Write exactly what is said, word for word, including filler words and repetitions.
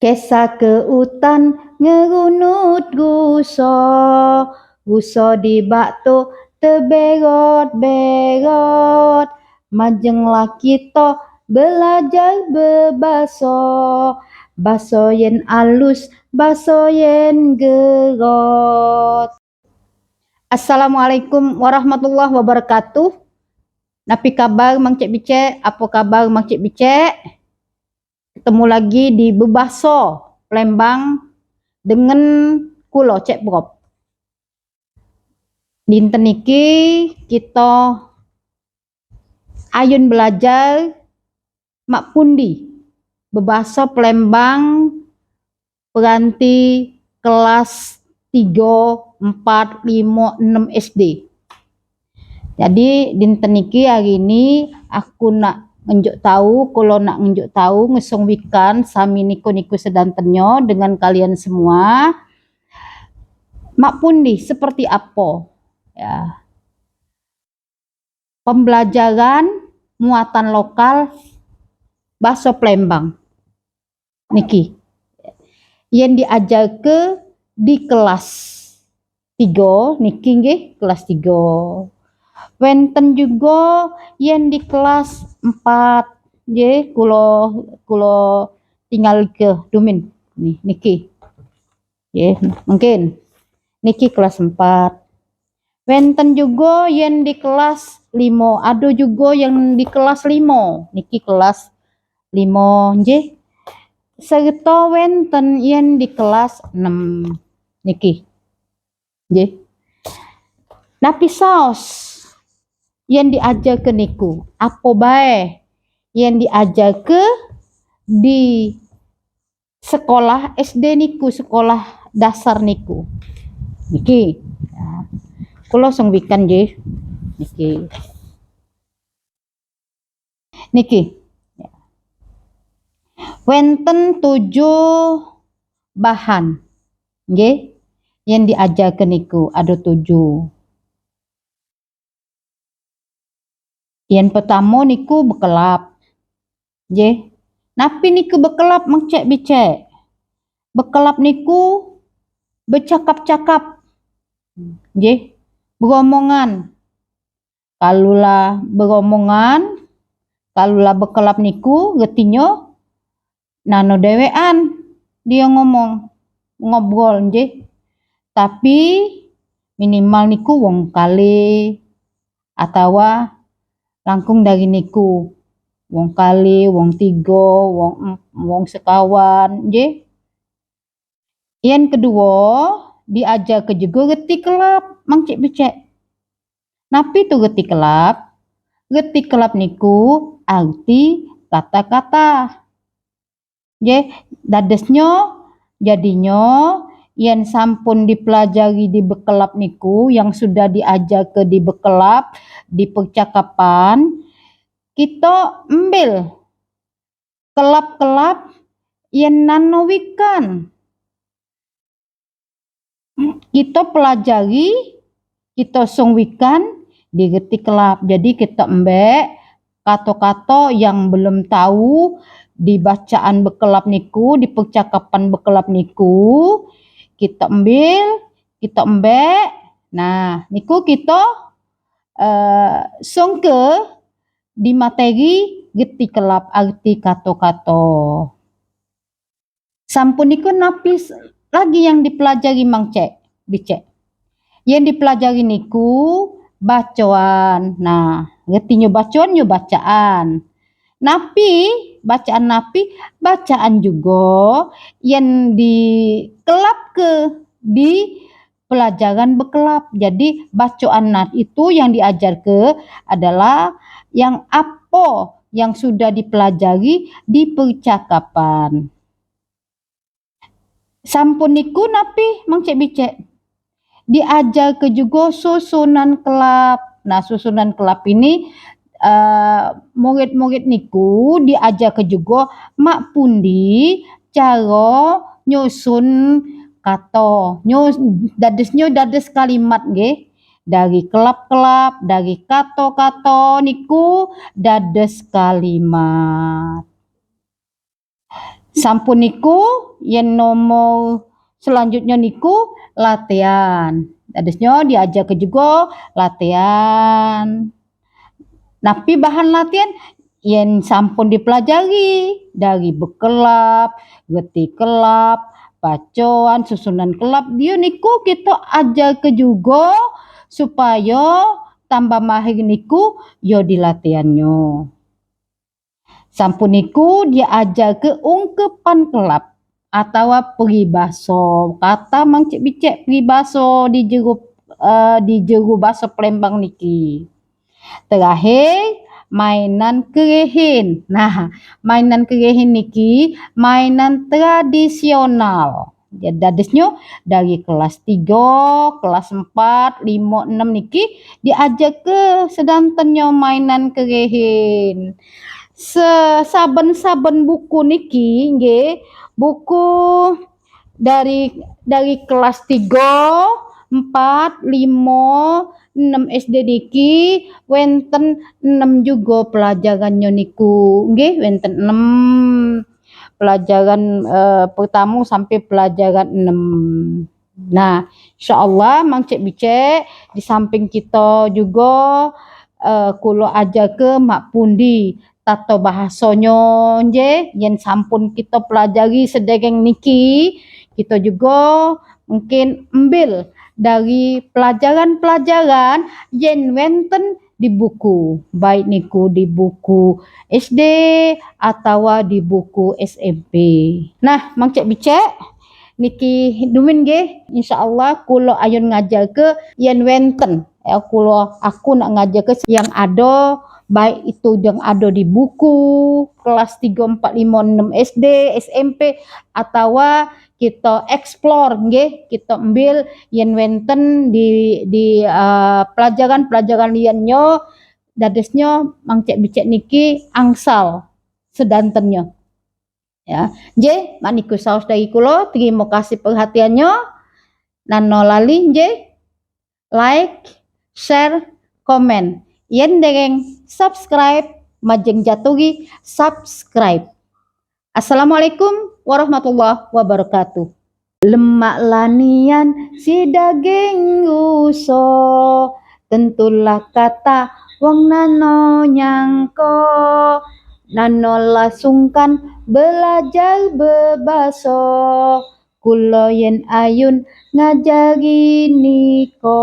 Kesah ke utan ngerunut ruso, ruso di bak tu teberot-berot. Majenglah kito belajar bebaso, baso yen alus, baso yen gerot. Assalamualaikum warahmatullahi wabarakatuh. Napi kabar Mang Cek Bicek? Apo kabar Mang Cek Bicek? Ketemu lagi di Bebaso Palembang dengan kulo Cek Prop. Dinten niki kito ayun belajar mak pundi bebaso Palembang peranti kelas tigo, empat, limo, enem S D. Jadi dinten niki, hari ini, aku nak ngenjuk tau, kulo nak ngenjuk tau ngesong wikan sami niku-niku sedantenyo dengan kalian semua. Mak pundi, seperti apo? Ya. Pembelajaran muatan lokal baso Palembang. Niki. Yen diajarke di kelas tigo, niki nggih, kelas tigo. Wenten jugo yen di kelas empat, nggih, kulo, kulo tinggalke dumin. Nih, niki. Nggih, mungkin. Niki kelas empat. Wenten jugo yen di kelas limo, ado jugo yang di kelas limo. Niki kelas limo, nggih. Serta wenten yen di kelas enem. Niki. Nggih. Napi saos yen diajarke niku? Apo bae yen diajarke di sekolah S D niku, sekolah dasar niku. Niki. Ya. Kulo song wikan nggih. Niki. Niki. Ya. Wenten tujuh bahan. Nggih. Yen diajarke niku ado tujuh. Yang pertamo niku bekelap. Nggih. Napi niku bekelap, Mang Cek Bicek? Bekelap niku becakap-cakap. Nggih. Beromongan. Kalu la beromongan, kalu la bekelap niku, retinyo nano dewean dio ngomong, ngobrol, nggih. Tapi minimal niku wong kale atawa langkung dari niku. Wong kale, wong tigo, wong em-, wong sekawan, nggih. Yang keduo, diajarke jugo reti kelap, Mang Cek Bicek. Napi tu reti kelap? Reti kelap niku arti kata-kata. Nggih, dadesnyo, jadinyo, yen sampun dipelajari di bekelap niku, yang sudah diajarke di bekelap, di percakapan, kito embil kelap-kelap yen nano wikan. Kito pelajari, kito song wikan di reti kelap. Jadi, kito embek kato-kato yang belum tau di bacaan bekelap niku, di percakapan bekelap niku, kito embil, kito embek. Nah, niku kito, eh, songke di materi reti kelap, arti kato-kato. Sampun niku napi s-, lagi yang dipelajari Mang Cek, Bicek? Yang dipelajari niku bacoan. Nah, retinyo bacoan yo bacaan. Napi, bacaan napi? Bacaan jugo yang dikelapke di pelajaran bekelap. Jadi, bacoan nah itu yang diajarke adalah yang apo yang sudah dipelajari di percakapan. Sampun niku napi, Mang Cek Bicek? Diajarke jugo susunan kelap. Nah, susunan kelap ini, eh, murid-murid niku diajarke jugo mak pundi caro nyusun kato. Nyu-, dadesnyo dades kalimat nggih. Dari kelap-kelap, dari kato-kato niku dades kalimat. Sampun niku, yen nomor selanjutnyo niku latihan. Dadesnyo diajarke jugo latihan. Napi bahan latihan? Yen sampun dipelajari dari bekelap, reti kelap, bacoan, susunan kelap, dio niku kito ajarke jugo supayo tambah mahir niku yo di latihannyo. Sampun niku diajarke ungkepan kelap atawa peribaso. Kata Mang Cek Bicek peribaso di jeru, eh, di jeru baso Palembang niki. Terakhir, mainan kerehin. Nah, mainan kerehin niki mainan tradisional. Jadi, dadesnyo dari kelas tigo, kelas empat, limo, enam niki diajarke sedantennyo mainan kerehin. Se-, saben-saben buku niki, nggih, buku dari, dari kelas tigo, empat, limo, enam S D niki wenten enam jugo pelajarannyo niku. Nggih, wenten enam. Pelajaran, eh, pertamo sampe pelajaran enam. Nah, insyaallah Mang Cek Bicek di samping kito jugo, eh, kulo ajarke mak pundi tato bahasonyo, nggih. Yen sampun kito pelajari sedereng niki, kito jugo mungkin embil dari pelajaran-pelajaran yen wenten di buku, baik niku di buku S D atawa di buku S M P. Nah, Mang Cek Bicek, niki dumin nggih, insyaallah kulo ayun ngajarke yen wenten. Ya, kulo, aku nak ngajarke yang ado, baik itu yang ado di buku kelas tigo, empat, limo, enam S D, S M P, atawa kito explore nggih, kito embil yen wenten di, di, eh, pelajaran-pelajaran liannyo, dadesnyo Mang Cek Bicek niki angsal sedantennyo. Ya, nggih, mak niku saos dari kulo, terimo kasih perhatiannyo. Nano lali, nggih, like, share, komen. Yen dereng subscribe, majeng jatuhi subscribe. Assalamualaikum warahmatullahi wabarakatuh. Lemak lanian si daging ruso, tentulah kata wong nano nyangko. Nano lah sungkan belajar bebaso, kulo yen ayun ngajari niko.